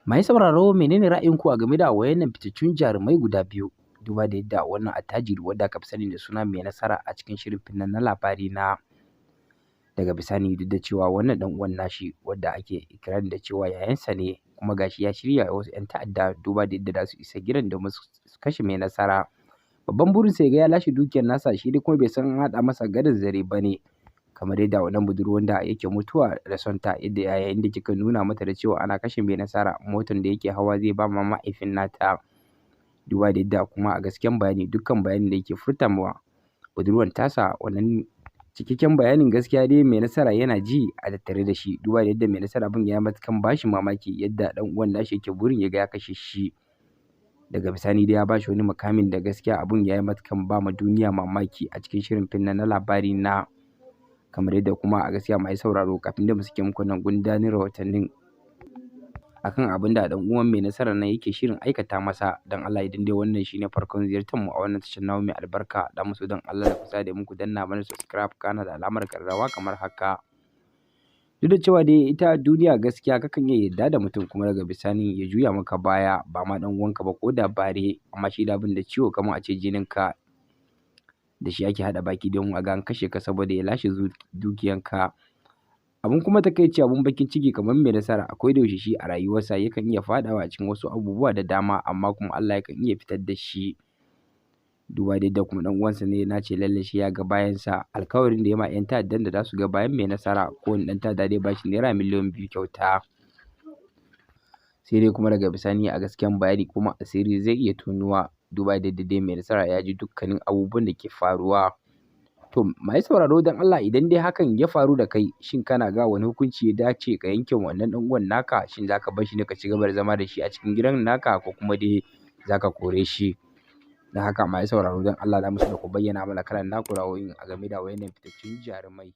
Mai sauraro, menene ra'ayinku a game da wayannan fitattun jarumai guda biyu? Duba da yadda wannan attajiri wadda aka fi sani da suna Mai Nasara a cikin shirin fim na Labari Na, daga bisani duk da cewa wannan ɗan uwan nashi wadda ake ikirarin da cewa yayansa ne, kuma gashi ya shirya wasu 'yan ta'adda duba da yadda za su isa gidan domin su kashe Mai Nasara. Babban burinsa ya ga ya lashe dukiyar nasa, shi dai kuma bai san an haɗa masa gadar zare ba ne. Kamar yadda wannan budurwar da yake mutuwa da son ta, yadda yayin da kika nuna mata da cewa ana kashe Mai Nasara, motar da yake hawa zai ba ma mahaifin nata. Duba da yadda kuma a gaskiyan bayani, dukkan bayanin da yake furta ma budurwar tasa, wannan cikakken bayanin gaskiya dai Mai Nasara yana ji a tattare da shi. Duba da yadda Mai Nasara abin ya matukan bashi mamaki yadda ɗan uwan nashi yake burin ya ga ya kashe shi. Daga bisani dai ya bashi wani makamin da gaskiya abun ya yi matukan ba ma duniya mamaki a cikin shirin fim na Labari Na. Kamar yadda kuma a gaskiya mai sauraro, kafin da mu sake muku nan gundarin rahotannin akan abin da ɗan uwan Mai Nasarar nan yake shirin aikata masa. Don Allah, idan dai wannan shine farkon ziyartar mu a wannan tashar namu mai albarka, da musu don Allah da kusa da muku danna mana subscribe kana da alamar ƙararrawa kamar haka. Duk da cewa dai ita duniya gaskiya kakan iya yarda da mutum kuma daga bisani ya juya maka baya, ba ma ɗan uwanka ba ko da bare, amma shi da abin da ciwo kamar a ce jininka da shi ake haɗa baki don a ga an kashe ka saboda ya lashe dukiyanka. Abun kuma takaici, abun bakin ciki, kamar Mai Nasara akwai da yaushe shi a rayuwarsa yakan iya faɗawa a cikin wasu abubuwa da dama, amma kuma Allah yakan iya fitar da shi. Duba da yadda kuma ɗan uwansa ne na ce lallai shi ya ga bayansa, alkawarin da ya ma 'yan ta'addan da za su ga bayan Mai Nasara, kowane ɗan ta'adda zai ba shi naira miliyan 2 kyauta. Sai dai kuma daga bisani a gaskiyan bayani kuma asiri zai iya tonuwa, duba da yadda dai Mai Nasara ya ji dukkanin abubuwan da ke faruwa. To mai sauraro, don Allah idan dai hakan ya faru da kai, shin kana ga wani hukunci ya dace ka yanke wannan ɗan uwan naka? Shin za ka bar shi ne ka ci gaba da zama da shi a cikin gidan naka, ko kuma dai za ka kore shi? Don haka mai sauraro, don Allah za mu so da ku bayyana mana kalan naku ra'ayoyin a game da wayannan fitattun jarumai.